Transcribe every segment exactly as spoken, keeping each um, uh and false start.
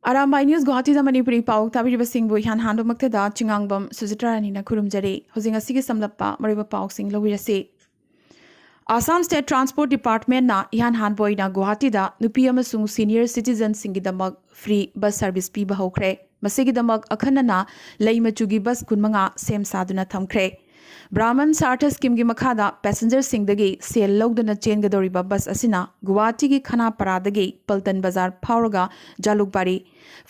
Arambai news ꯒꯨꯋꯥꯍꯥꯇꯤꯗ Manipuri ꯄꯥꯎ ꯇꯥꯕꯤꯔꯤꯕꯁꯤꯡꯕꯨ ꯏꯍꯥꯟ ꯍꯥꯟꯕꯃꯛꯇꯗ ꯆꯤꯉꯥꯡꯕꯝ ꯁꯨꯖꯤꯇ꯭ꯔꯥ ꯔꯥꯅꯤꯅ ꯈꯨꯔꯨꯝꯖꯔꯤ꯫ ꯍꯧꯖꯤꯛ ꯉꯁꯤꯒꯤ ꯁꯝꯂꯞꯄ ꯃꯔꯨꯑꯣꯏꯕ ꯄꯥꯎꯁꯤꯡ ꯂꯧꯕꯤꯔꯁꯤ꯫ ꯑꯁꯥꯝ ꯁ꯭ꯇꯦꯠ ꯇ꯭ꯔꯥꯟꯁꯄꯣꯔꯠ ꯗꯤꯄꯥꯔꯠꯃꯦꯟꯅ ꯏꯍꯥꯟ ꯍꯥꯟꯕ ꯑꯣꯏꯅ ꯒꯨꯋꯥꯍꯥꯇꯤꯗ ꯅꯨꯄꯤ ꯑꯃꯁꯨꯡ ꯁꯤꯅꯤꯌꯔ ꯁꯤꯇꯤꯖꯟꯁꯤꯡꯒꯤꯗꯃꯛ ꯐ꯭ꯔꯤ ꯕꯁ ꯁꯔꯚꯤꯁ ꯄꯤꯕ ꯍꯧꯈ꯭ꯔꯦ꯫ ꯃꯁꯤꯒꯤꯗꯃꯛ ꯑꯈꯟꯅꯅ ꯂꯩ ꯃꯆꯨꯒꯤ ꯕꯁ ꯀꯨꯟꯃꯉꯥ ꯁꯦꯝ ꯁꯥꯗꯨꯅ ꯊꯝꯈ꯭ꯔꯦ꯫ ꯕ꯭ꯔꯥꯍꯃꯟ ꯁꯥꯔꯊ ꯁ꯭ꯀꯤꯝꯒꯤ ꯃꯈꯥꯗ ꯄꯦꯁꯦꯟꯖꯔꯁꯤꯡꯗꯒꯤ ꯁꯦꯜ ꯂꯧꯗꯨꯅ ꯆꯦꯟꯒꯗꯧꯔꯤꯕ ꯕꯁ ꯑꯁꯤꯅ ꯒꯨꯋꯥꯍꯥꯇꯤꯒꯤ ꯈꯅꯥꯄꯥꯔꯥꯗꯒꯤ ꯄꯜꯇꯟ ꯕꯖꯥꯔ ꯐꯥꯎꯔꯒ ꯖꯥꯂꯨꯛꯕꯥꯔꯤ,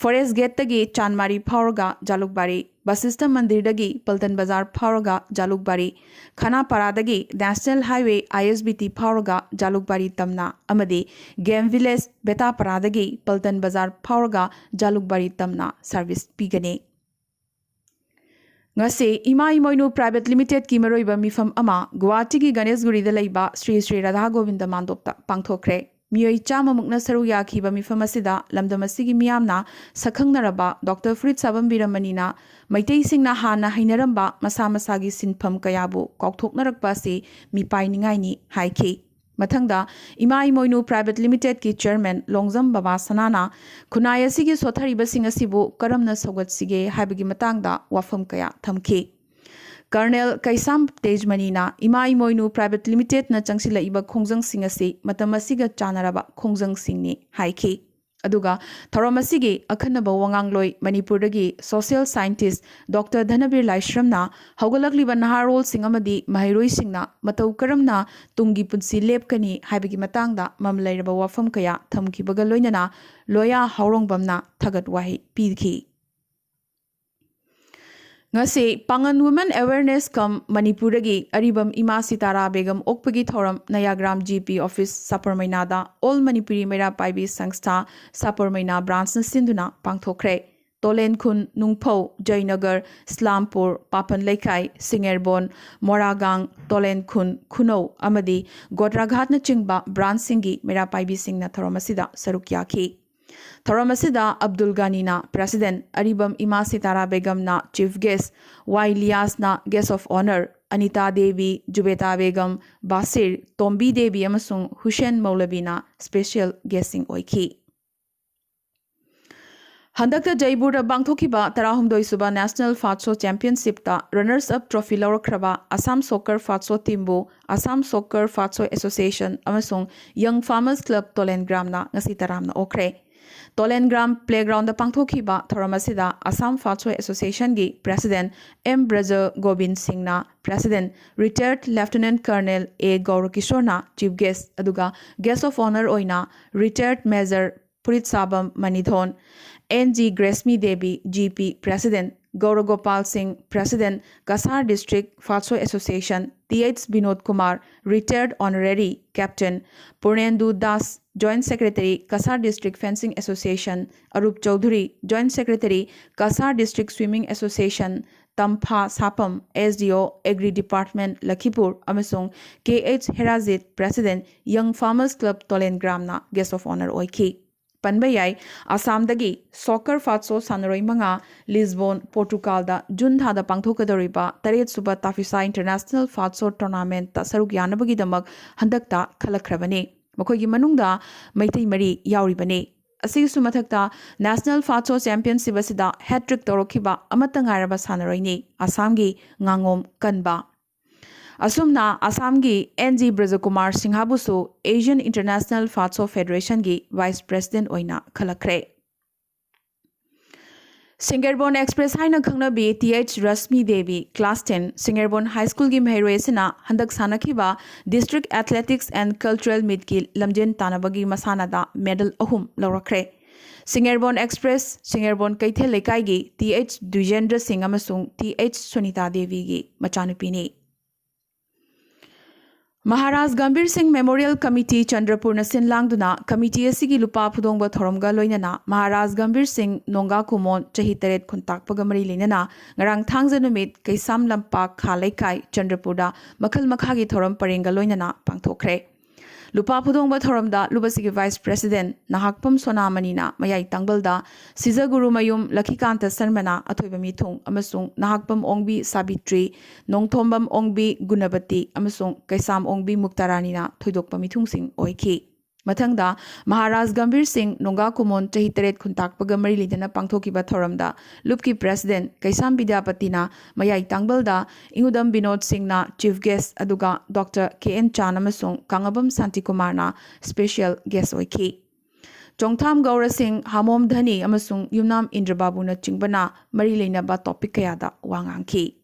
ꯐꯣꯔꯦꯁ ꯒꯦꯠꯇꯒꯤ ꯆꯥꯟꯃꯥꯔꯤ ꯐꯥꯎꯔꯒ ꯖꯥꯂꯨꯛꯕꯥꯔꯤ, ꯕꯁꯤꯁꯇ ꯃꯟꯗꯤꯔꯗꯒꯤ ꯄꯜꯇꯟ ꯕꯖꯥꯔ ꯐꯥꯎꯔꯒ ꯖꯥꯂꯨꯛꯕꯥꯔꯤ, ꯈꯅꯥꯄꯥꯔꯥꯗꯒꯤ ꯅꯦꯁꯅꯦꯜ ꯍꯥꯏꯋꯦ, ISBT, ꯐꯥꯎꯔꯒ ꯖꯥꯂꯨꯛꯕꯥꯔꯤ ꯇꯝꯅ ꯑꯃꯗꯤ ꯒꯦꯝ ꯚꯤꯂꯦꯖ ꯕꯦꯇꯥꯄꯥꯔꯥꯗꯒꯤ ꯄꯜꯇꯟ ꯕꯖꯥꯔ ꯐꯥꯎꯔꯒ ꯖꯥꯂꯨꯛꯕꯥꯔꯤ ꯇꯝꯅ ꯁꯔꯚꯤꯁ ꯄꯤꯒꯅꯤ꯫ ꯉꯁꯤ ꯏꯃꯥ ꯏꯃꯣꯏꯅꯨ ꯄ꯭ꯔꯥꯏꯚꯦꯠ ꯂꯤꯃꯤꯇꯦꯗꯀꯤ ꯃꯔꯨꯑꯣꯏꯕ ꯃꯤꯐꯝ ꯑꯃ ꯒꯨꯋꯥꯍꯥꯇꯤꯒꯤ ꯒꯅꯦꯁꯒꯨꯔꯤꯗ ꯂꯩꯕ ꯁ꯭ꯔꯤ ꯁ꯭ꯔꯤ ꯔꯥꯙꯥ ꯒꯣꯕꯤꯟꯗ ꯃꯥꯟꯗꯣꯞꯇ ꯄꯥꯡꯊꯣꯛꯈ꯭ꯔꯦ꯫ ꯃꯤꯑꯣꯏ ꯆꯥꯝꯃꯃꯨꯛꯅ ꯁꯔꯨꯛ ꯌꯥꯈꯤꯕ ꯃꯤꯐꯝ ꯑꯁꯤꯗ ꯂꯝꯗꯝ ꯑꯁꯤꯒꯤ ꯃꯤꯌꯥꯝꯅ ꯁꯛꯈꯪꯅꯔꯕ ꯗꯣꯛꯇꯔ ꯐꯨꯔꯤꯠꯁꯥꯕꯝ ꯕꯤꯔꯃꯅꯤꯅ ꯃꯩꯇꯩꯁꯤꯡꯅ ꯍꯥꯟꯅ ꯍꯩꯅꯔꯝꯕ ꯃꯁꯥ ꯃꯁꯥꯒꯤ ꯁꯤꯟꯐꯝ ꯀꯌꯥꯕꯨ ꯀꯥꯎꯊꯣꯛꯅꯔꯛꯄ ꯑꯁꯤ ꯃꯤꯄꯥꯏꯅꯤꯡꯉꯥꯏꯅꯤ ꯍꯥꯏꯈꯤ꯫ ꯃꯊꯪꯗ ꯏꯃꯥ ꯏꯃꯣꯏꯅꯨ ꯄ꯭ꯔꯥꯏꯚꯦꯠ ꯂꯤꯃꯤꯇꯦꯗꯀꯤ ꯆꯦꯌꯔꯃꯦꯟ ꯂꯣꯡꯖꯝ ꯕꯕꯥ ꯁꯅꯥꯅ ꯈꯨꯟꯅꯥꯏ ꯑꯁꯤꯒꯤ ꯁꯣꯠꯊꯔꯤꯕꯁꯤꯡ ꯑꯁꯤꯕꯨ ꯀꯔꯝꯅ ꯁꯧꯒꯠꯁꯤꯒꯦ ꯍꯥꯏꯕꯒꯤ ꯃꯇꯥꯡꯗ ꯋꯥꯐꯝ ꯀꯌꯥ ꯊꯝꯈꯤ꯫ ꯀꯔꯅꯦꯜ ꯀꯩꯁꯥꯝ ꯇꯦꯖꯃꯅꯤꯅ ꯏꯃꯥ ꯏꯃꯣꯏꯅꯨ ꯄ꯭ꯔꯥꯏꯚꯦꯠ ꯂꯤꯃꯤꯇꯦꯗꯅ ꯆꯪꯁꯤꯜꯂꯛꯏꯕ ꯈꯣꯡꯖꯪꯁꯤꯡ ꯑꯁꯤ ꯃꯇꯝ ꯑꯁꯤꯒ ꯆꯥꯟꯅꯔꯕ ꯈꯣꯡꯖꯪꯁꯤꯡꯅꯤ ꯍꯥꯏꯈꯤ꯫ ꯑꯗꯨꯒ ꯊꯧꯔꯝ ꯑꯁꯤꯒꯤ ꯑꯈꯟꯅꯕ ꯋꯥꯉꯥꯡꯂꯣꯏ ꯃꯅꯤꯄꯨꯔꯗꯒꯤ ꯁꯣꯁꯤꯌꯦꯜ ꯁꯥꯏꯟꯇꯤꯁ ꯗꯣꯛꯇꯔ ꯙꯅꯕꯤꯔ ꯂꯥꯏꯁ꯭ꯔꯝꯅ ꯍꯧꯒꯠꯂꯛꯂꯤꯕ ꯅꯍꯥꯔꯣꯜꯁꯤꯡ ꯑꯃꯗꯤ ꯃꯍꯩꯔꯣꯏꯁꯤꯡꯅ ꯃꯇꯧ ꯀꯔꯝꯅ ꯇꯨꯡꯒꯤ ꯄꯨꯟꯁꯤ ꯂꯦꯞꯀꯅꯤ ꯍꯥꯏꯕꯒꯤ ꯃꯇꯥꯡꯗ ꯃꯃꯜ ꯂꯩꯔꯕ ꯋꯥꯐꯝ ꯀꯌꯥ ꯊꯝꯈꯤꯕꯒ ꯂꯣꯏꯅꯅ ꯂꯣꯌꯥ ꯍꯥꯎꯔꯣꯡꯕꯝꯅ ꯊꯥꯒꯠ ꯋꯥꯍꯩ ꯄꯤꯈꯤ꯫ ꯉꯁꯤ ꯄꯥꯉꯟ Women Awareness cum ꯃꯅꯤꯄꯨꯔꯗꯒꯤ ꯑꯔꯤꯕꯝ ꯏꯃꯥ ꯁꯤꯇꯥꯔꯥ ꯕꯦꯒꯝ ꯑꯣꯛꯄꯒꯤ ꯊꯧꯔꯝ ꯅꯌꯥꯒ꯭ꯔꯥꯝ GP office ꯁꯥꯄꯔꯃꯩꯅꯥꯗ All Manipuri ꯃꯩꯔꯥ ꯄꯥꯏꯕꯤ ꯁꯪꯁꯊꯥ ꯁꯥꯄꯔꯃꯩꯅꯥ branchꯅ ꯁꯤꯟꯗꯨꯅ ꯄꯥꯡꯊꯣꯛꯈ꯭ꯔꯦ꯫ ꯇꯣꯂꯦꯟꯈꯨꯟ, ꯅꯨꯡꯐꯧ, ꯖꯌꯅꯒꯔ, ꯁ꯭ꯂꯥꯝꯄꯨꯔ, ꯄꯥꯄꯟ ꯂꯩꯈꯥꯏ, ꯁꯤꯡꯉꯦꯔꯕꯣꯟ, ꯃꯣꯔꯥꯒꯥꯡ, ꯇꯣꯂꯦꯟꯈꯨꯟ, ꯈꯨꯅꯧ ꯑꯃꯗꯤ ꯒꯣꯗ꯭ꯔꯥꯘꯥꯠꯅꯆꯤꯡꯕ branchꯁꯤꯡꯒꯤ ꯃꯩꯔꯥ ꯄꯥꯏꯕꯤꯁꯤꯡꯅ ꯊꯧꯔꯝ ꯑꯁꯤꯗ ꯁꯔꯨꯛ ꯌꯥꯈꯤ꯫ ꯊꯧꯔꯝ ꯑꯁꯤꯗ ꯑꯕꯗꯨꯜ ꯒꯥꯅꯤꯅ president, ꯑꯔꯤꯕꯝ ꯏꯃꯥ Sitara ꯕꯦꯒꯝꯅ chief guest, Y ꯂꯤꯌꯥꯁꯅ guest of honour, Anita Devi, ꯖꯨꯕꯦꯇꯥ Begum, ꯕꯥꯁꯤꯔ, ꯇꯣꯝꯕꯤ ꯗꯦꯕꯤ ꯑꯃꯁꯨꯡ ꯍꯨꯁꯦꯟ ꯃꯧꯂꯕꯤꯅ special guestꯁꯤꯡ ꯑꯣꯏꯈꯤ꯫ ꯍꯟꯗꯛꯇ ꯖꯩꯄꯨꯔꯗ ꯄꯥꯡꯊꯣꯛꯈꯤꯕ ꯇꯔꯥꯍꯨꯝꯗꯣꯏ ꯁꯨꯕ National Fatso Championship ꯇ runners up trophy ꯂꯧꯔꯛꯈ꯭ꯔꯕ Assam Soccer Fatso team ꯕꯨ Assam Soccer Fatso Association ꯑꯃꯁꯨꯡ Young Farmers Club ꯇꯣꯂꯦꯟꯒ꯭ꯔꯥꯝꯅ ꯉꯁꯤ ꯇꯔꯥꯝꯅ ꯑꯣꯛꯈ꯭ꯔꯦ꯫ ꯇꯣꯂꯦꯟꯒ꯭ꯔꯥꯝ playground ꯗ ꯄꯥꯡꯊꯣꯛꯈꯤꯕ ꯊꯧꯔꯝ ꯑꯁꯤꯗ Assam Fatso Association ꯒꯤ President ꯑꯦꯝ ꯕ꯭ꯔꯖ ꯒꯣꯕꯤꯟ ꯁꯤꯡꯅ President, retired Lieutenant Colonel A ꯒꯧꯔꯀꯤꯁꯣꯔꯅ chief guest, ꯑꯗꯨꯒ guest of honour ꯑꯣꯏꯅ retired Major Phuritshabam Manithon, N G Greshmi Devi, G P President, Gaurgopal Singh President, Cachar District Fatso Association, T H Binod Kumar, retired Honorary Captain, Purnendu Das, Joint Secretary, Cachar District Fencing Association, Arup Chowdhury, Joint Secretary, Cachar District Swimming Association, Tampha Sapam, S D O Agri Department ꯂꯈꯤꯄꯨꯔ, ꯑꯃꯁꯨꯡ K H Herajit, President, Young Farmers Club ꯇꯣꯂꯦꯟꯒ꯭ꯔꯥꯝꯅ guest of honour ꯑꯣꯏꯈꯤ꯫ ꯄꯟꯕ ꯌꯥꯏ, ꯑꯁꯥꯝꯗꯒꯤ soccer Fatso ꯁꯥꯟꯅꯔꯣꯏ ꯃꯉꯥ ꯂꯤꯁꯕꯣꯟ, ꯄꯣꯔꯇꯨꯒꯥꯜꯗ June ꯊꯥꯗ ꯄꯥꯡꯊꯣꯛꯀꯗꯧꯔꯤꯕ ꯇꯔꯦꯠ ꯁꯨꯕ ꯇꯥꯐꯤꯁꯥ International Fatso Tournament ꯇ ꯁꯔꯨꯛ ꯌꯥꯅꯕꯒꯤꯗꯃꯛ ꯍꯟꯗꯛꯇ ꯈꯜꯂꯛꯈ꯭ꯔꯕꯅꯤ꯫ ꯃꯈꯣꯏꯒꯤ ꯃꯅꯨꯡꯗ ꯃꯩꯇꯩ ꯃꯔꯤ ꯌꯥꯎꯔꯤꯕꯅꯤ꯫ ꯑꯁꯤꯒꯤꯁꯨ ꯃꯊꯛꯇ National Fatso Championship ꯑꯁꯤꯗ hat-trick ꯇꯧꯔꯛꯈꯤꯕ ꯑꯃꯠꯇ ꯉꯥꯏꯔꯕ ꯁꯥꯟꯅꯔꯣꯏꯅꯤ, ꯑꯁꯥꯝꯒꯤ ꯉꯥꯉꯣꯝ ꯀꯟꯕ꯫ ꯑꯁꯨꯝꯅ ꯑꯁꯥꯝꯒꯤ ꯑꯦꯟ ꯖꯤ ꯕ꯭ꯔꯖꯀꯨꯃꯥꯔ ꯁꯤꯡꯍꯕꯨꯁꯨ Asian International Fatso Federation ꯒꯤ Vice President ꯑꯣꯏꯅ ꯈꯜꯂꯛꯈ꯭ꯔꯦ꯫ ꯁꯤꯡꯒꯦꯔꯕꯣꯟ Express ꯍꯥꯏꯅ ꯈꯪꯅꯕꯤ T H Rashmi Devi, class ten, Singerbon High School ꯒꯤ ꯃꯍꯩꯔꯣꯏ ꯑꯁꯤꯅ ꯍꯟꯗꯛ ꯁꯥꯟꯅꯈꯤꯕ District Athletics and Cultural Meet ꯀꯤ ꯂꯝꯖꯦꯟ ꯇꯥꯟꯅꯕꯒꯤ ꯃꯁꯥꯟꯅꯗ medal ꯑꯍꯨꯝ ꯂꯧꯔꯛꯈ꯭ꯔꯦ꯫ ꯁꯤꯡꯒꯦꯔꯕꯣꯟ Express, ꯁꯤꯡꯒꯦꯔꯕꯣꯟ ꯀꯩꯊꯦꯜ ꯂꯩꯀꯥꯏꯒꯤ ꯇꯤ ꯑꯩꯆ ꯗ꯭ꯋꯤꯖꯦꯟꯗ꯭ꯔ ꯁꯤꯡ ꯑꯃꯁꯨꯡ ꯇꯤ ꯑꯩꯆ ꯁꯨꯅꯤꯇꯥ ꯗꯦꯕꯤꯒꯤ ꯃꯆꯥꯅꯨꯄꯤꯅꯤ꯫ ꯃꯍꯥꯔꯥꯖ ꯒꯝꯚꯤꯔ ꯁꯤꯡ Memorial Committee ꯆꯟꯗ꯭ꯔꯄꯨꯔꯅ ꯁꯤꯟ ꯂꯥꯡꯗꯨꯅ committee ꯑꯁꯤꯒꯤ ꯂꯨꯄꯥ ꯐꯨꯗꯣꯡꯕ ꯊꯧꯔꯝꯒ ꯂꯣꯏꯅꯅ ꯃꯍꯥꯔꯥꯖ ꯒꯝꯚꯤꯔ ꯁꯤꯡ ꯅꯣꯡꯒꯥ ꯈꯨꯃꯣꯟ ꯆꯍꯤ ꯇꯔꯦꯠ ꯈꯨꯟꯇꯥꯛꯄꯒ ꯃꯔꯤ ꯂꯩꯅꯅ ꯉꯔꯥꯡ ꯊꯥꯡꯖ ꯅꯨꯃꯤꯠ ꯀꯩꯁꯥꯝ ꯂꯝꯄꯥꯛ ꯈꯥ ꯂꯩꯀꯥꯏ ꯆꯟꯗ꯭ꯔꯄꯨꯔꯗ ꯃꯈꯜ ꯃꯈꯥꯒꯤ ꯊꯧꯔꯝ ꯄꯔꯦꯡꯒ ꯂꯣꯏꯅꯅ ꯄꯥꯡꯊꯣꯛꯈ꯭ꯔꯦ꯫ ꯂꯨꯄꯥ ꯐꯨꯗꯣꯡꯕ ꯊꯧꯔꯝꯗ ꯂꯨꯕꯁꯤꯒꯤ Vice President ꯅꯍꯥꯛꯄꯝ ꯁꯣꯅꯥꯃꯅꯤꯅ ꯃꯌꯥꯏ ꯇꯥꯡꯕꯜꯗ, ꯁꯤꯖꯒꯨꯔꯨꯃꯌꯨꯝ ꯂꯈꯤꯀꯥꯟꯇ ꯁꯔꯃꯅ ꯑꯊꯣꯏꯕ ꯃꯤꯊꯨꯡ ꯑꯃꯁꯨꯡ ꯅꯍꯥꯛꯄꯝ ꯑꯣꯡꯕꯤ ꯁꯥꯕꯤꯇ꯭ꯔꯤ, ꯅꯣꯡꯊꯣꯝꯕꯝ ꯑꯣꯡꯕꯤ ꯒꯨꯅꯕꯇꯤ ꯑꯃꯁꯨꯡ ꯀꯩꯁꯥꯝ ꯑꯣꯡꯕꯤ ꯃꯨꯛꯇꯥꯔꯥꯅꯤꯅ ꯊꯣꯏꯗꯣꯛꯄ ꯃꯤꯊꯨꯡꯁꯤꯡ ꯑꯣꯏꯈꯤ꯫ ꯃꯊꯪꯗ ꯃꯍꯥꯔꯥꯖ ꯒꯝꯚꯤꯔ ꯁꯤꯡ ꯅꯣꯡꯒꯥ ꯀꯨꯃꯣꯟ ꯆꯍꯤ ꯇꯔꯦꯠ ꯈꯨꯟꯇꯥꯛꯄꯒ ꯃꯔꯤ ꯂꯩꯅꯅ ꯄꯥꯡꯊꯣꯛꯈꯤꯕ ꯊꯧꯔꯝꯗ ꯂꯨꯞꯀꯤ ꯄ꯭ꯔꯦꯁꯤꯗꯦꯟꯠ ꯀꯩꯁꯥꯝ ꯕꯤꯗ꯭ꯌꯥꯄꯇꯤꯅ ꯃꯌꯥꯏ ꯇꯥꯡꯕꯜꯗ ꯏꯉꯨꯗꯝ ꯕꯤꯅꯣꯗ ꯁꯤꯡꯅ ꯆꯤꯐ ꯒꯦꯁ꯭ꯠ, ꯑꯗꯨꯒ ꯗꯣꯛꯇꯔ ꯀꯦ ꯑꯦꯟ ꯆꯥꯟ ꯑꯃꯁꯨꯡ ꯀꯥꯉꯕꯝ ꯁꯥꯟꯇꯤꯀꯨꯃꯥꯔꯅ ꯁ꯭ꯄꯦꯁꯤꯌꯦꯜ ꯒꯦꯁ꯭ꯠ ꯑꯣꯏꯈꯤ꯫ ꯆꯣꯡꯊꯥꯝ ꯒꯧꯔ ꯁꯤꯡ, ꯍꯥꯃꯣꯝ ꯙꯅꯤ ꯑꯃꯁꯨꯡ ꯌꯨꯝꯅꯥꯝ ꯏꯟꯗ꯭ꯔꯕꯥꯕꯨꯅꯆꯤꯡꯕꯅ ꯃꯔꯤ ꯂꯩꯅꯕ ꯇꯣꯄꯤꯛ ꯀꯌꯥꯗ ꯋꯥ ꯉꯥꯡꯈꯤ꯫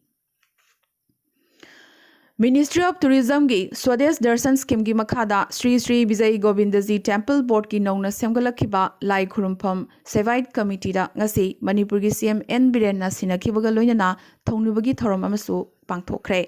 Ministry of Tourismꯒꯤ ꯁ꯭ꯋꯗꯦꯁ ꯗꯔꯁꯟ ꯁ꯭ꯀꯤꯝꯒꯤ ꯃꯈꯥꯗ ꯁ꯭ꯔꯤ ꯁ꯭ꯔꯤ ꯕꯤꯖꯩ ꯒꯣꯕꯤꯟꯗꯖꯤ ꯇꯦꯝꯄꯜ ꯕꯣꯔꯗꯀꯤ ꯅꯧꯅ ꯁꯦꯝꯒꯠꯂꯛꯈꯤꯕ ꯂꯥꯏ ꯈꯨꯔꯨꯝꯐꯝ ꯁꯦꯕꯥꯏꯠ ꯀꯃꯤꯇꯤꯗ ꯉꯁꯤ ꯃꯅꯤꯄꯨꯔꯒꯤ ꯁꯤ ꯑꯦꯝ ꯑꯦꯟ ꯕꯤꯔꯦꯟꯅ ꯁꯤꯟꯅꯈꯤꯕꯒ ꯂꯣꯏꯅꯅ ꯊꯧꯅꯤꯕꯒꯤ ꯊꯧꯔꯝ ꯑꯃꯁꯨ ꯄꯥꯡꯊꯣꯛꯈ꯭ꯔꯦ꯫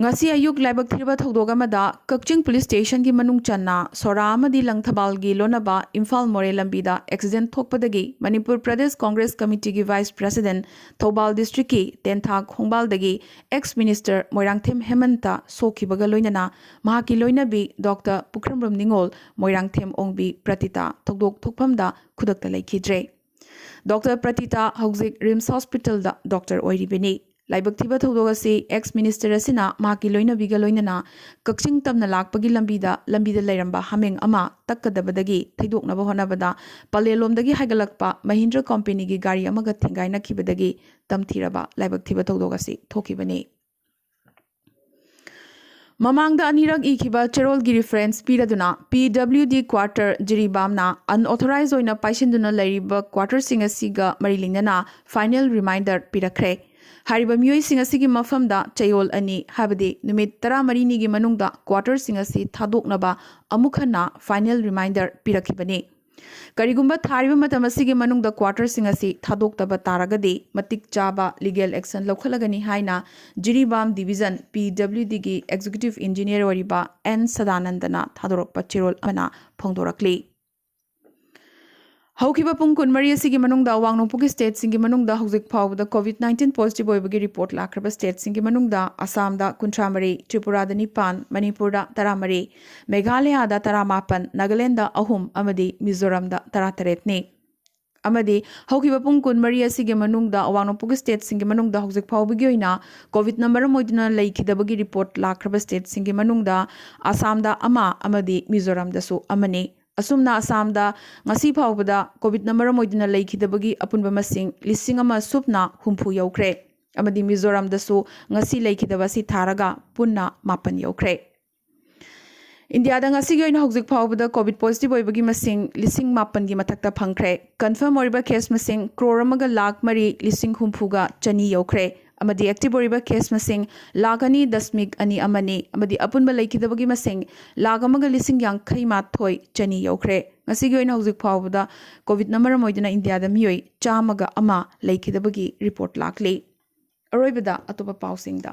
ꯉꯁꯤ ꯑꯌꯨꯛ ꯂꯥꯏꯕꯛ ꯊꯤꯔꯕ ꯊꯧꯗꯣꯛ ꯑꯃꯗ ꯀꯛꯆꯤꯡ ꯄꯨꯂꯤꯁ ꯁ꯭ꯇꯦꯁꯟꯒꯤ ꯃꯅꯨꯡ ꯆꯟꯅ ꯁꯣꯔꯥ ꯑꯃꯗꯤ ꯂꯪꯊꯕꯥꯜꯒꯤ ꯂꯣꯟꯅꯕ ꯏꯝꯐꯥꯜ ꯃꯣꯔꯦ ꯂꯝꯕꯤꯗ ꯑꯦꯛꯁꯤꯗꯦꯟꯠ ꯊꯣꯛꯄꯗꯒꯤ ꯃꯅꯤꯄꯨꯔ ꯄ꯭ꯔꯗꯦꯁ ꯀꯣꯡꯒ꯭ꯔꯦꯁ ꯀꯃꯤꯇꯤꯒꯤ ꯚꯥꯏꯁ ꯄ꯭ꯔꯦꯁꯤꯗꯦꯟꯠ ꯊꯧꯕꯥꯜ ꯗꯤꯁꯇ꯭ꯔꯤꯛꯀꯤ ꯇꯦꯟꯊꯥ ꯈꯣꯡꯕꯥꯜꯗꯒꯤ ꯑꯦꯛꯁ ꯃꯤꯅꯤꯁꯇꯔ ꯃꯣꯏꯔꯥꯡꯊꯦꯝ ꯍꯦꯃꯟꯇ ꯁꯣꯛꯈꯤꯕꯒ ꯂꯣꯏꯅꯅ ꯃꯍꯥꯛꯀꯤ ꯂꯣꯏꯅꯕꯤ ꯗꯣꯛꯇꯔ ꯄꯨꯈ꯭ꯔꯝꯕꯝ ꯅꯤꯉꯣꯜ, ꯃꯣꯏꯔꯥꯡꯊꯦꯝ ꯑꯣꯡꯕꯤ ꯄ꯭ꯔꯇꯤꯇꯥ ꯊꯧꯗꯣꯛ ꯊꯣꯛꯐꯝꯗ ꯈꯨꯗꯛꯇ ꯂꯩꯈꯤꯗ꯭ꯔꯦ꯫ ꯗꯣꯛꯇꯔ ꯄ꯭ꯔꯇꯤꯇꯥ ꯍꯧꯖꯤꯛ ꯔꯤꯝꯁ ꯍꯣꯁꯄꯤꯇꯥꯜꯗ ꯗꯣꯛꯇꯔ ꯑꯣꯏꯔꯤꯕꯅꯤ꯫ ꯂꯥꯏꯕꯛ ꯊꯤꯕ ꯊꯧꯗꯣꯛ ꯑꯁꯤ ꯑꯦꯛꯁ ꯃꯤꯅꯤꯁꯇꯔ ꯑꯁꯤꯅ ꯃꯍꯥꯛꯀꯤ ꯂꯣꯏꯅꯕꯤꯒ ꯂꯣꯏꯅꯅ ꯀꯛꯆꯤꯡ ꯇꯝꯅ ꯂꯥꯛꯄꯒꯤ ꯂꯝꯕꯤꯗ, ꯂꯝꯕꯤꯗ ꯂꯩꯔꯝꯕ ꯍꯥꯃꯦꯡ ꯑꯃ ꯇꯛꯀꯗꯕꯗꯒꯤ ꯊꯩꯗꯣꯛꯅꯕ ꯍꯣꯠꯅꯕꯗ ꯄꯂꯦꯜꯂꯣꯝꯗꯒꯤ ꯍꯥꯏꯒꯠꯂꯛꯄ ꯃꯍꯤꯟꯗ꯭ꯔ ꯀꯣꯝꯄꯦꯅꯤꯒꯤ ꯒꯥꯔꯤ ꯑꯃꯒ ꯊꯦꯡꯒꯥꯏꯅꯈꯤꯕꯗꯒꯤ ꯇꯝꯊꯤꯔꯕ ꯂꯥꯏꯕꯛ ꯊꯤꯕ ꯊꯧꯗꯣꯛ ꯑꯁꯤ ꯊꯣꯛꯈꯤꯕꯅꯤ꯫ ꯃꯃꯥꯡꯗ ꯑꯅꯤꯔꯛ ꯏꯈꯤꯕ ꯆꯦꯔꯣꯜꯒꯤ ꯔꯤꯐꯔꯦꯟꯁ ꯄꯤꯔꯗꯨꯅ ꯄꯤ ꯗꯕ꯭ꯂꯤꯎ ꯗꯤ ꯀ꯭ꯋꯥꯔꯇꯔ ꯖꯤꯔꯤꯕꯥꯝꯅ ꯑꯟꯑꯣꯊꯣꯔꯥꯏꯖ ꯑꯣꯏꯅ ꯄꯥꯏꯁꯤꯟꯗꯨꯅ ꯂꯩꯔꯤꯕ ꯀ꯭ꯋꯥꯔꯇꯔꯁꯤꯡ ꯑꯁꯤꯒ ꯃꯔꯤ ꯂꯩꯅꯅ ꯐꯥꯏꯅꯦꯜ ꯔꯤꯃꯥꯏꯟꯗꯔ ꯄꯤꯔꯛꯈ꯭ꯔꯦ꯫ ꯍꯥꯏꯔꯤꯕ ꯃꯤꯑꯣꯏꯁꯤꯡ ꯑꯁꯤꯒꯤ ꯃꯐꯝꯗ ꯆꯌꯣꯜ ꯑꯅꯤ, ꯍꯥꯏꯕꯗꯤ ꯅꯨꯃꯤꯠ ꯇꯔꯥꯃꯔꯤꯅꯤꯒꯤ ꯃꯅꯨꯡꯗ ꯀ꯭ꯋꯥꯔꯇꯔꯁꯤꯡ ꯑꯁꯤ ꯊꯥꯗꯣꯛꯅꯕ ꯑꯃꯨꯛ ꯍꯟꯅ ꯐꯥꯏꯅꯦꯜ ꯔꯤꯃꯥꯏꯟꯗꯔ ꯄꯤꯔꯛꯈꯤꯕꯅꯤ꯫ ꯀꯔꯤꯒꯨꯝꯕ ꯊꯥꯔꯤꯕ ꯃꯇꯝ ꯑꯁꯤꯒꯤ ꯃꯅꯨꯡꯗ ꯀ꯭ꯋꯥꯔꯇꯔꯁꯤꯡ ꯑꯁꯤ ꯊꯥꯗꯣꯛꯇꯕ ꯇꯥꯔꯒꯗꯤ ꯃꯇꯤꯛ ꯆꯥꯕ ꯂꯤꯒꯦꯜ ꯑꯦꯛꯁꯟ ꯂꯧꯈꯠꯂꯒꯅꯤ ꯍꯥꯏꯅ ꯖꯤꯔꯤꯕꯥꯝ ꯗꯤꯕꯤꯖꯟ ꯄꯤ ꯗꯕ꯭ꯂꯤꯎ ꯗꯤꯒꯤ ꯑꯦꯛꯖꯤꯀ꯭ꯌꯨꯇꯤꯚ ꯏꯟꯖꯤꯅꯤꯌꯔ ꯑꯣꯏꯔꯤꯕ ꯑꯦꯟ ꯁꯗꯥꯅꯟꯗꯅ ꯊꯥꯗꯣꯔꯛꯄ ꯆꯦꯔꯣꯜ ꯑꯃꯅ ꯐꯣꯡꯗꯣꯔꯛꯂꯤ꯫ ꯍꯧꯈꯤꯕ ꯄꯨꯡ ꯀꯨꯟꯃꯔꯤ ꯑꯁꯤꯒꯤ ꯃꯅꯨꯡꯗ ꯑꯋꯥꯡ ꯅꯣꯡꯄꯣꯛꯀꯤ ꯁ꯭ꯇꯦꯠꯁꯤꯡꯒꯤ ꯃꯅꯨꯡꯗ ꯍꯧꯖꯤꯛ ꯐꯥꯎꯕꯗ ꯀꯣꯚꯤꯗ ꯅꯥꯏꯟꯇꯤꯟ ꯄꯣꯖꯤꯇꯤꯚ ꯑꯣꯏꯕꯒꯤ ꯔꯤꯄꯣꯔꯠ ꯂꯥꯛꯈ꯭ꯔꯕ ꯁ꯭ꯇꯦꯠꯁꯤꯡꯒꯤ ꯃꯅꯨꯡꯗ ꯑꯁꯥꯝꯗ ꯀꯨꯟꯊ꯭ꯔꯥꯃꯔꯤ, ꯇ꯭ꯔꯤꯄꯨꯔꯥꯗ ꯅꯤꯄꯥꯟ, ꯃꯅꯤꯄꯨꯔꯗ ꯇꯔꯥꯃꯔꯤ, ꯃꯦꯘꯥꯂꯌꯥꯗ ꯇꯔꯥꯃꯥꯄꯟ, ꯅꯥꯒꯥꯂꯦꯟꯗ ꯑꯍꯨꯝ ꯑꯃꯗꯤ ꯃꯤꯖꯣꯔꯥꯝꯗ ꯇꯔꯥꯇꯔꯦꯠꯅꯤ꯫ ꯑꯃꯗꯤ ꯍꯧꯈꯤꯕ ꯄꯨꯡ ꯀꯨꯟꯃꯔꯤ ꯑꯁꯤꯒꯤ ꯃꯅꯨꯡꯗ ꯑꯋꯥꯡ ꯅꯣꯡꯄꯣꯛ ꯁ꯭ꯇꯦꯠꯁꯤꯡꯒꯤ ꯃꯅꯨꯡꯗ ꯍꯧꯖꯤꯛ ꯐꯥꯎꯕꯒꯤ ꯑꯣꯏꯅ ꯀꯣꯚꯤꯗ ꯃꯔꯝ ꯑꯣꯏꯗꯨꯅ ꯂꯩꯈꯤꯗꯕꯒꯤ ꯔꯤꯄꯣꯔꯠ ꯂꯥꯛꯈ꯭ꯔꯕ ꯁ꯭ꯇꯦꯠꯁꯤꯡꯒꯤ ꯃꯅꯨꯡꯗ ꯑꯁꯥꯝꯗ ꯑꯃ ꯑꯃꯗꯤ ꯃꯤꯖꯣꯔꯥꯝꯗꯁꯨ ꯑꯃꯅꯤ꯫ ꯑꯁꯨꯝꯅ ꯑꯁꯥꯝꯗ ꯉꯁꯤ ꯐꯥꯎꯕꯗ ꯀꯣꯚꯤꯗꯅ ꯃꯔꯝ ꯑꯣꯏꯗꯨꯅ ꯂꯩꯈꯤꯗꯕꯒꯤ ꯑꯄꯨꯟꯕ ꯃꯁꯤꯡ ꯂꯤꯁꯤꯡ ꯑꯃ ꯁꯨꯞꯅ ꯍꯨꯝꯐꯨ ꯌꯧꯈ꯭ꯔꯦ꯫ ꯑꯃꯗꯤ ꯃꯤꯖꯣꯔꯥꯝꯗꯁꯨ ꯉꯁꯤ ꯂꯩꯈꯤꯗꯕ ꯑꯁꯤ ꯊꯥꯔꯒ ꯄꯨꯟꯅ ꯃꯥꯄꯟ ꯌꯧꯈ꯭ꯔꯦ꯫ ꯏꯟꯗꯤꯌꯥꯗ ꯉꯁꯤꯒꯤ ꯑꯣꯏꯅ ꯍꯧꯖꯤꯛ ꯐꯥꯎꯕꯗ ꯀꯣꯚꯤꯗ ꯄꯣꯖꯤꯇꯤꯚ ꯑꯣꯏꯕꯒꯤ ꯃꯁꯤꯡ ꯂꯤꯁꯤꯡ ꯃꯥꯄꯟꯒꯤ ꯃꯊꯛꯇ ꯐꯪꯈ꯭ꯔꯦ꯫ ꯀꯟꯐꯥꯔꯝ ꯑꯣꯏꯔꯤꯕ ꯀꯦꯁ ꯃꯁꯤꯡ ꯀ꯭ꯔꯣꯔ ꯑꯃꯒ ꯂꯥꯈ ꯃꯔꯤ ꯂꯤꯁꯤꯡ ꯍꯨꯝꯐꯨꯒ ꯆꯅꯤ ꯌꯧꯈ꯭ꯔꯦ꯫ ꯑꯃꯗꯤ ꯑꯦꯛꯇꯤꯚ ꯑꯣꯏꯔꯤꯕ ꯀꯦꯁ ꯃꯁꯤꯡ ꯂꯥꯈ ꯑꯅꯤ ꯗꯁꯃꯤꯛ ꯑꯅꯤ ꯑꯃꯅꯤ꯫ ꯑꯃꯗꯤ ꯑꯄꯨꯟꯕ ꯂꯩꯈꯤꯗꯕꯒꯤ ꯃꯁꯤꯡ ꯂꯥꯈ ꯑꯃꯒ ꯂꯤꯁꯤꯡ ꯌꯥꯡꯈꯩ ꯃꯥꯊꯣꯏ ꯆꯅꯤ ꯌꯧꯈ꯭ꯔꯦ꯫ ꯉꯁꯤꯒꯤ ꯑꯣꯏꯅ ꯍꯧꯖꯤꯛ ꯐꯥꯎꯕꯗ ꯀꯣꯚꯤꯗꯅ ꯃꯔꯝ ꯑꯣꯏꯗꯨꯅ ꯏꯟꯗꯤꯌꯥꯗ ꯃꯤꯑꯣꯏ ꯆꯥꯝꯃꯒ ꯑꯃ ꯂꯩꯈꯤꯗꯕꯒꯤ ꯔꯤꯄꯣꯔꯠ ꯂꯥꯛꯂꯤ꯫ ꯑꯔꯣꯏꯕꯗ ꯑꯇꯣꯞꯄ ꯄꯥꯎꯁꯤꯡꯗ꯫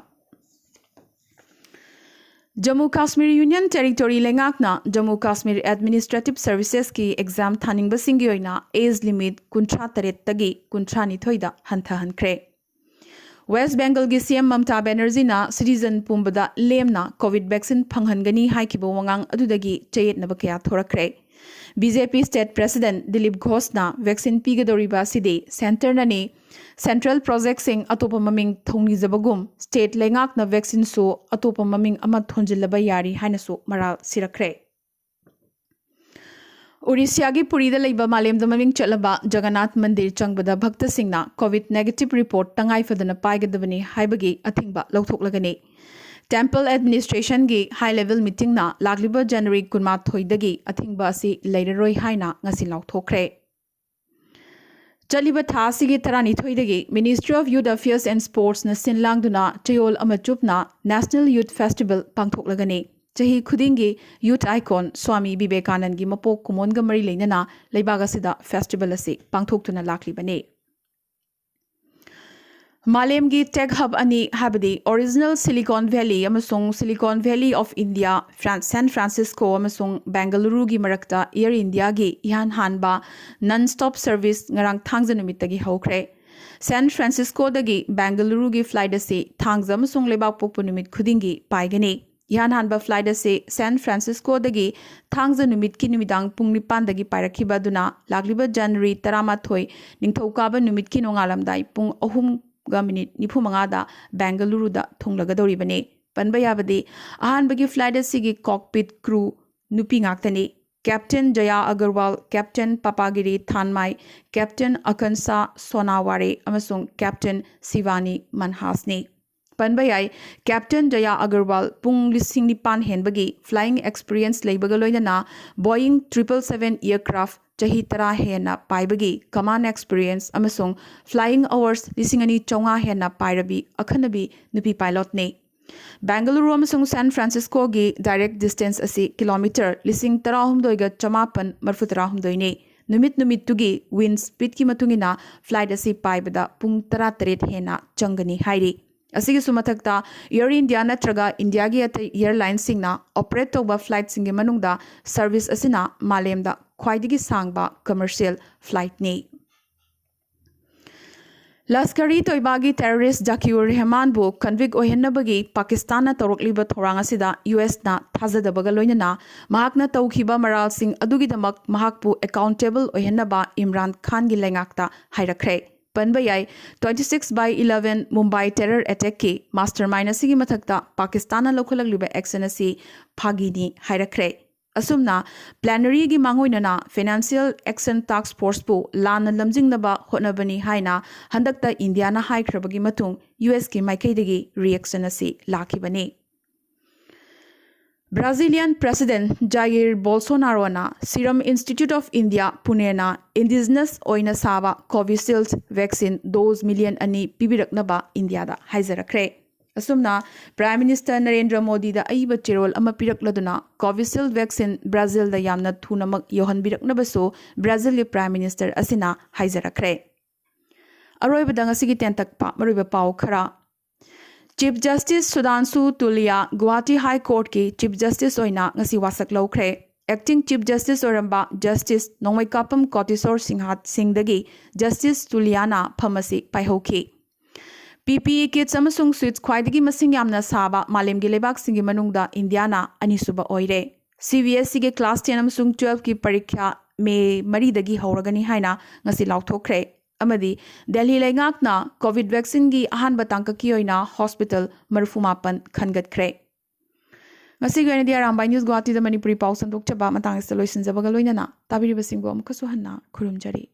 ꯖꯝꯃꯨ ꯀꯥꯁꯃꯤꯔ ꯌꯨꯅꯤꯌꯟ ꯇꯦꯔꯤꯇꯣꯔꯤ ꯂꯩꯉꯥꯛꯅ ꯖꯝꯃꯨ ꯀꯥꯁꯃꯤꯔ ꯑꯦꯗꯃꯤꯅꯤꯁꯇ꯭ꯔꯦꯇꯤꯚ ꯁꯔꯚꯤꯁꯦꯁꯀꯤ ꯑꯦꯛꯖꯥꯝ ꯊꯥꯅꯤꯡꯕꯁꯤꯡꯒꯤ ꯑꯣꯏꯅ ꯑꯦꯖ ꯂꯤꯃꯤꯠ ꯀꯨꯟꯊ꯭ꯔꯥ ꯇꯔꯦꯠꯇꯒꯤ ꯀꯨꯟꯊ꯭ꯔꯥ ꯅꯤꯊꯣꯏꯗ ꯍꯟꯊꯍꯟꯈ꯭ꯔꯦ꯫ ꯋꯦꯁ ꯕꯦꯡꯒꯜꯒꯤ ꯁꯤ ꯑꯦꯝ ꯃꯝꯇꯥ ꯕꯦꯅꯔꯖꯤꯅ ꯁꯤꯇꯤꯖꯟ ꯄꯨꯝꯕꯗ ꯂꯦꯝꯅ ꯀꯣꯚꯤꯗ ꯚꯦꯛꯁꯤꯟ ꯐꯪꯍꯟꯒꯅꯤ ꯍꯥꯏꯈꯤꯕ ꯋꯥꯉꯥꯡ ꯑꯗꯨꯗꯒꯤ ꯆꯌꯦꯠꯅꯕ ꯀꯌꯥ ꯊꯣꯔꯛꯈ꯭ꯔꯦ꯫ ꯕꯤ ꯖꯦ ꯄꯤ ꯁ꯭ꯇꯦꯠ ꯄ꯭ꯔꯦꯁꯤꯗꯦꯟꯠ ꯗꯤꯂꯤꯞ ꯘꯣꯁꯅ ꯚꯦꯛꯁꯤꯟ ꯄꯤꯒꯗꯧꯔꯤꯕ ꯑꯁꯤꯗꯤ ꯁꯦꯟꯇꯔꯅꯅꯤ, ꯁꯦꯟꯇ꯭ꯔꯦꯜ ꯄ꯭ꯔꯣꯖꯦꯛꯁꯤꯡ ꯑꯇꯣꯞꯄ ꯃꯃꯤꯡ ꯊꯣꯟꯈꯤꯖꯕꯒꯨꯝ ꯁ꯭ꯇꯦꯠ ꯂꯩꯉꯥꯛꯅ ꯚꯦꯛꯁꯤꯟꯁꯨ ꯑꯇꯣꯞꯄ ꯃꯃꯤꯡ ꯑꯃ ꯊꯣꯟꯖꯤꯜꯂꯕ ꯌꯥꯔꯤ ꯍꯥꯏꯅꯁꯨ ꯃꯔꯥꯜ ꯁꯤꯔꯛꯈ꯭ꯔꯦ꯫ ꯎꯔꯤꯁ꯭ꯌꯥꯒꯤ ꯄꯨꯔꯤꯗ ꯂꯩꯕ ꯃꯥꯂꯦꯝꯗ ꯃꯃꯤꯡ ꯆꯠꯂꯕ ꯖꯒꯟꯅꯥꯊ ꯃꯟꯗꯤꯔ ꯆꯪꯕꯗ ꯚꯛꯇꯁꯤꯡꯅ ꯀꯣꯚꯤꯗ ꯅꯦꯒꯦꯇꯤꯚ ꯔꯤꯄꯣꯔꯠ ꯇꯉꯥꯏ ꯐꯗꯅ ꯄꯥꯏꯒꯗꯕꯅꯤ ꯍꯥꯏꯕꯒꯤ ꯑꯊꯤꯡꯕ ꯂꯧꯊꯣꯛꯂꯒꯅꯤ꯫ ꯇꯦꯝꯄꯜ ꯑꯦꯗꯃꯤꯅꯤꯁꯇ꯭ꯔꯦꯁꯟꯒꯤ ꯍꯥꯏ ꯂꯦꯚꯦꯜ ꯃꯤꯇꯤꯡꯅ ꯂꯥꯛꯂꯤꯕ ꯖꯅꯋꯥꯔꯤ ꯀꯨꯟꯃꯥꯊꯣꯏꯗꯒꯤ ꯑꯊꯤꯡꯕ ꯑꯁꯤ ꯂꯩꯔꯔꯣꯏ ꯍꯥꯏꯅ ꯉꯁꯤ ꯂꯥꯎꯊꯣꯛꯈ꯭ꯔꯦ꯫ ꯆꯠꯂꯤꯕ ꯊꯥ ꯑꯁꯤꯒꯤ ꯇꯔꯥꯅꯤꯊꯣꯏꯗꯒꯤ Ministry of Youth Affairs and Sportsꯅ ꯁꯤꯟ ꯂꯥꯡꯗꯨꯅ ꯆꯌꯣꯜ ꯑꯃ ꯆꯨꯞꯅ National Youth Festival ꯄꯥꯡꯊꯣꯛꯂꯒꯅꯤ꯫ ꯆꯍꯤ ꯈꯨꯗꯤꯡꯒꯤ ꯌꯨꯊ ꯑꯥꯏꯀꯣꯟ ꯁ꯭ꯋꯥꯃꯤ ꯕꯤꯕꯦꯀꯥꯅꯟꯗꯒꯤ ꯃꯄꯣꯛ ꯀꯨꯝꯑꯣꯟꯒ ꯃꯔꯤ ꯂꯩꯅꯅ ꯂꯩꯕꯥꯛ ꯑꯁꯤꯗ ꯐꯦꯁꯇꯤꯚꯦꯜ ꯑꯁꯤ ꯄꯥꯡꯊꯣꯛꯇꯨꯅ ꯂꯥꯛꯂꯤꯕꯅꯤ꯫ ꯃꯥꯂꯦꯝꯒꯤ ꯇꯦꯛ ꯍꯕ ꯑꯅꯤ, ꯍꯥꯏꯕꯗꯤ Original Silicon Valley ꯑꯃꯁꯨꯡ Silicon Valley of India, France-, ꯁꯦꯟ ꯐ꯭ꯔꯥꯟꯁꯤꯁꯀꯣ ꯑꯃꯁꯨꯡ ꯕꯦꯡꯒꯂꯨꯔꯨꯒꯤ ꯃꯔꯛꯇ ꯑꯦꯌꯔ ꯏꯟꯗꯤꯌꯥꯒꯤ ꯏꯍꯥꯟ ꯍꯥꯟꯕ non-stop service ꯉꯔꯥꯡ ꯊꯥꯡꯖ ꯅꯨꯃꯤꯠꯇꯒꯤ ꯍꯧꯈ꯭ꯔꯦ꯫ ꯁꯦꯟ ꯐ꯭ꯔꯥꯟꯁꯤꯁꯀꯣꯗꯒꯤ ꯕꯦꯡꯒꯂꯨꯔꯨꯒꯤ ꯐ꯭ꯂꯥꯏꯠ ꯑꯁꯤ ꯊꯥꯡꯖ ꯑꯃꯁꯨꯡ ꯂꯩꯕꯥꯛꯄꯣꯛꯄ ꯅꯨꯃꯤꯠ ꯈꯨꯗꯤꯡꯒꯤ ꯄꯥꯏꯒꯅꯤ꯫ ꯏꯍꯥꯟ ꯍꯥꯟꯕ ꯐ꯭ꯂꯥꯏꯠ ꯑꯁꯤ ꯁꯦꯟ ꯐ꯭ꯔꯥꯟꯁꯤꯁꯀꯣꯗꯒꯤ ꯊꯥꯡꯖ ꯅꯨꯃꯤꯠꯀꯤ ꯅꯨꯃꯤꯗꯥꯡ ꯄꯨꯡ ꯅꯤꯄꯥꯟꯗꯒꯤ ꯄꯥꯏꯔꯛꯈꯤꯕ ꯑꯗꯨꯅ ꯂꯥꯛꯂꯤꯕ ꯖꯅꯋꯥꯔꯤ ꯇꯔꯥꯃꯥꯊꯣꯏ ꯅꯤꯡꯊꯧꯀꯥꯕ ꯅꯨꯃꯤꯠꯀꯤ ꯅꯣꯡꯉꯥꯜꯂꯝꯗꯥꯏ ꯄꯨꯡ ꯑꯍꯨꯝꯒ ꯃꯤꯅꯤꯠ ꯅꯤꯐꯨ ꯃꯉꯥꯗ ꯕꯦꯡꯒꯂꯨꯔꯨꯗ ꯊꯨꯡꯂꯒꯗꯧꯔꯤꯕꯅꯤ꯫ ꯄꯟꯕ ꯌꯥꯕꯗꯤ, ꯑꯍꯥꯟꯕꯒꯤ ꯐ꯭ꯂꯥꯏꯠ ꯑꯁꯤꯒꯤ ꯀꯣꯛꯄꯤꯠ ꯀ꯭ꯔꯨ ꯅꯨꯄꯤ ꯉꯥꯛꯇꯅꯤ꯫ ꯀꯦꯞꯇꯦꯟ ꯖꯌꯥ ꯑꯒꯔꯋꯥꯜ, ꯀꯦꯞꯇꯦꯟ ꯄꯥꯄꯥꯒꯤꯔꯤ ꯊꯥꯟꯃꯥꯏ, ꯀꯦꯞꯇꯦꯟ ꯑꯀꯟꯁꯥ ꯁꯣꯅꯥꯋꯥꯔꯦ ꯑꯃꯁꯨꯡ ꯀꯦꯞꯇꯦꯟ ꯁꯤꯕꯥꯅꯤ ꯃꯟꯍꯥꯁꯅꯤ꯫ ꯄꯟꯕ ꯌꯥꯏ, ꯀꯦꯞꯇꯦꯟ ꯖꯌꯥ ꯑꯒꯔꯋꯥꯜ ꯄꯨꯡ ꯂꯤꯁꯤꯡ ꯅꯤꯄꯥꯟ ꯍꯦꯟꯕꯒꯤ flying experience ꯂꯩꯕꯒ ꯂꯣꯏꯅꯅ Boeing triple seven aircraft ꯆꯍꯤ ꯇꯔꯥ ꯍꯦꯟꯅ ꯄꯥꯏꯕꯒꯤ command experience ꯑꯃꯁꯨꯡ flying hours ꯂꯤꯁꯤꯡ ꯑꯅꯤ ꯆꯥꯝꯃꯉꯥ ꯍꯦꯟꯅ ꯄꯥꯏꯔꯕꯤ ꯑꯈꯟꯅꯕꯤ ꯅꯨꯄꯤ ꯄꯥꯏꯂꯣꯠꯅꯤ꯫ ꯕꯦꯡꯒꯂꯨꯔꯨ ꯑꯃꯁꯨꯡ ꯁꯦꯟ ꯐ꯭ꯔꯥꯟꯁꯤꯁꯀꯣꯒꯤ direct distance ꯑꯁꯤ ꯀꯤꯂꯣꯃꯤꯇꯔ ꯂꯤꯁꯤꯡ ꯇꯔꯥꯍꯨꯝꯗꯣꯏꯒ ꯆꯃꯥꯄꯟ ꯃꯔꯤꯐꯨ ꯇꯔꯥꯍꯨꯝꯗꯣꯏꯅꯤ꯫ ꯅꯨꯃꯤꯠ ꯅꯨꯃꯤꯠꯇꯨꯒꯤ wind speedꯀꯤ ꯃꯇꯨꯡ ꯏꯟꯅ flight ꯑꯁꯤ ꯄꯥꯏꯕꯗ ꯄꯨꯡ ꯇꯔꯥꯇꯔꯦꯠ ꯍꯦꯟꯅ ꯆꯪꯒꯅꯤ ꯍꯥꯏꯔꯤ꯫ ꯑꯁꯤꯒꯤꯁꯨ ꯃꯊꯛꯇ Air India ꯅꯠꯇ꯭ꯔꯒ ꯏꯟꯗꯤꯌꯥꯒꯤ ꯑꯇꯩ airlineꯁꯤꯡꯅ operate ꯇꯧꯕ flightꯁꯤꯡꯒꯤ ꯃꯅꯨꯡꯗ service ꯑꯁꯤꯅ ꯃꯥꯂꯦꯝꯗ ꯈ꯭ꯋꯥꯏꯗꯒꯤ ꯁꯥꯡꯕ commercial flightꯅꯤ꯫ ꯂꯁꯀꯔꯤ ꯇꯣꯏꯕꯥꯒꯤ terrorist ꯖꯀꯤꯌꯨꯔ ꯔꯦꯍꯃꯥꯟꯕꯨ convict ꯑꯣꯏꯍꯟꯅꯕꯒꯤ ꯄꯥꯀꯤꯁꯇꯥꯟꯅ ꯇꯧꯔꯛꯂꯤꯕ ꯊꯧꯔꯥꯡ ꯑꯁꯤꯗ ꯌꯨ ꯑꯦꯁꯅ ꯊꯥꯖꯗꯕꯒ ꯂꯣꯏꯅꯅ ꯃꯍꯥꯛꯅ ꯇꯧꯈꯤꯕ ꯃꯔꯥꯜꯁꯤꯡ ꯑꯗꯨꯒꯤꯗꯃꯛ ꯃꯍꯥꯛꯄꯨ accountable ꯑꯣꯏꯍꯟꯅꯕ ꯏꯝꯔꯥꯟ ꯈꯥꯟꯒꯤ ꯂꯩꯉꯥꯛꯇ ꯍꯥꯏꯔꯛꯈ꯭ꯔꯦ꯫ ꯄꯟꯕ ꯌꯥꯏ, twenty six by eleven Mumbai terror attackꯀꯤ mastermind ꯑꯁꯤꯒꯤ ꯃꯊꯛꯇ ꯄꯥꯀꯤꯁꯇꯥꯟꯅ ꯂꯧꯈꯠꯂꯛꯂꯤꯕ action ꯑꯁꯤ ꯐꯥꯒꯤꯅꯤ ꯍꯥꯏꯔꯛꯈ꯭ꯔꯦ꯫ ꯑꯁꯨꯝꯅ plenary ꯒꯤ ꯃꯥꯡꯑꯣꯏꯅꯅ Financial Action Task Force ꯄꯨ ꯂꯥꯟꯅ ꯂꯝꯖꯤꯡꯅꯕ ꯍꯣꯠꯅꯕꯅꯤ ꯍꯥꯏꯅ ꯍꯟꯗꯛꯇ ꯏꯟꯗꯤꯌꯥꯅ ꯍꯥꯏꯈ꯭ꯔꯕꯒꯤ ꯃꯇꯨꯡ ꯌꯨ ꯑꯦꯁꯀꯤ ꯃꯥꯏꯀꯩꯗꯒꯤ reaction ꯑꯁꯤ ꯂꯥꯛꯈꯤꯕꯅꯤ꯫ Brazilian President Jair Bolsonaroꯅ Serum Institute of India ꯄꯨꯅꯦꯅ indigenous ꯑꯣꯏꯅ ꯁꯥꯕ Covishield vaccine dose million ꯑꯅꯤ ꯄꯤꯕꯤꯔꯛꯅꯕ ꯏꯟꯗꯤꯌꯥꯗ ꯍꯥꯏꯖꯔꯛꯈ꯭ꯔꯦ꯫ ꯑꯁꯨꯝꯅ Prime Minister ꯅꯔꯦꯟꯗ꯭ꯔ ꯃꯣꯗꯤꯗ ꯑꯏꯕ ꯆꯦꯔꯣꯜ ꯑꯃ ꯄꯤꯔꯛꯂꯗꯨꯅ Covishield vaccine ꯕ꯭ꯔꯥꯖꯤꯜꯗ ꯌꯥꯝꯅ ꯊꯨꯅꯃꯛ ꯌꯧꯍꯟꯕꯤꯔꯛꯅꯕꯁꯨ ꯕ꯭ꯔꯥꯖꯤꯜꯒꯤ Prime Minister ꯑꯁꯤꯅ ꯍꯥꯏꯖꯔꯛꯈ꯭ꯔꯦ꯫ ꯑꯔꯣꯏꯕꯗ ꯉꯁꯤꯒꯤ ꯇꯦꯟꯇꯛꯄ ꯃꯔꯨꯑꯣꯏꯕ ꯄꯥꯎ ꯈꯔ꯫ Chief Justice Sudhanshu Tulia Guwahati High Courtꯀꯤ Chief Justice ꯑꯣꯏꯅ ꯉꯁꯤ ꯋꯥꯁꯛ ꯂꯧꯈ꯭ꯔꯦ꯫ Acting Chief Justice ꯑꯣꯏꯔꯝꯕ Justice ꯅꯣꯡꯃꯩꯀꯥꯄꯝ ꯀꯣꯇꯦꯁꯣꯔ ꯁꯤꯡꯍ ꯁꯤꯡꯗꯒꯤ Justice ꯇꯨꯂꯤꯌꯥꯅ ꯐꯝ ꯑꯁꯤ ꯄꯥꯏꯍꯧꯈꯤ꯫ ꯄꯤ ꯄꯤ ꯏ ꯀꯤꯠꯁ ꯑꯃꯁꯨꯡ ꯁ꯭ꯋꯤꯠꯁ ꯈ꯭ꯋꯥꯏꯗꯒꯤ ꯃꯁꯤꯡ ꯌꯥꯝꯅ ꯁꯥꯕ ꯃꯥꯂꯦꯝꯒꯤ ꯂꯩꯕꯥꯛꯁꯤꯡꯒꯤ ꯃꯅꯨꯡꯗ ꯏꯟꯗꯤꯌꯥꯅ ꯑꯅꯤꯁꯨꯕ ꯑꯣꯏꯔꯦ꯫ ꯁꯤ ꯕꯤ ꯑꯦꯁ ꯏꯒꯤ ꯀ꯭ꯂꯥꯁ ꯇꯦꯟ ꯑꯃꯁꯨꯡ ꯇꯨꯋꯦꯜꯐꯀꯤ ꯄꯔꯤꯈ꯭ꯌꯥ ꯃꯦ ꯃꯔꯤꯗꯒꯤ ꯍꯧꯔꯒꯅꯤ ꯍꯥꯏꯅ ꯉꯁꯤ ꯂꯥꯎꯊꯣꯛꯈ꯭ꯔꯦ꯫ ꯑꯃꯗꯤ ꯗꯦꯜꯍꯤ ꯂꯩꯉꯥꯛꯅ ꯀꯣꯚꯤꯗ ꯚꯦꯛꯁꯤꯟꯒꯤ ꯑꯍꯥꯟꯕ ꯇꯥꯡꯀꯛꯀꯤ ꯑꯣꯏꯅ ꯍꯣꯁꯄꯤꯇꯥꯜ ꯃꯔꯤꯐꯨ ꯃꯥꯄꯟ ꯈꯟꯒꯠꯈ꯭ꯔꯦ꯫ ꯉꯁꯤꯒꯤ ꯑꯣꯏꯅꯗꯤ ꯑꯔꯥꯝꯕꯥꯏ ꯅ꯭ꯌꯨꯁ ꯒꯨꯋꯥꯍꯥꯇꯤꯗ ꯃꯅꯤꯄꯨꯔꯤ ꯄꯥꯎ ꯁꯟꯗꯣꯛꯆꯕ ꯃꯇꯥꯡ ꯑꯁꯤꯗ ꯂꯣꯏꯁꯤꯟꯖꯕꯒ ꯂꯣꯏꯅꯅ ꯇꯥꯕꯤꯔꯤꯕꯁꯤꯡꯕꯨ ꯑꯃꯨꯛꯀꯁꯨ ꯍꯟꯅ ꯈꯨꯔꯨꯝꯖꯔꯤ꯫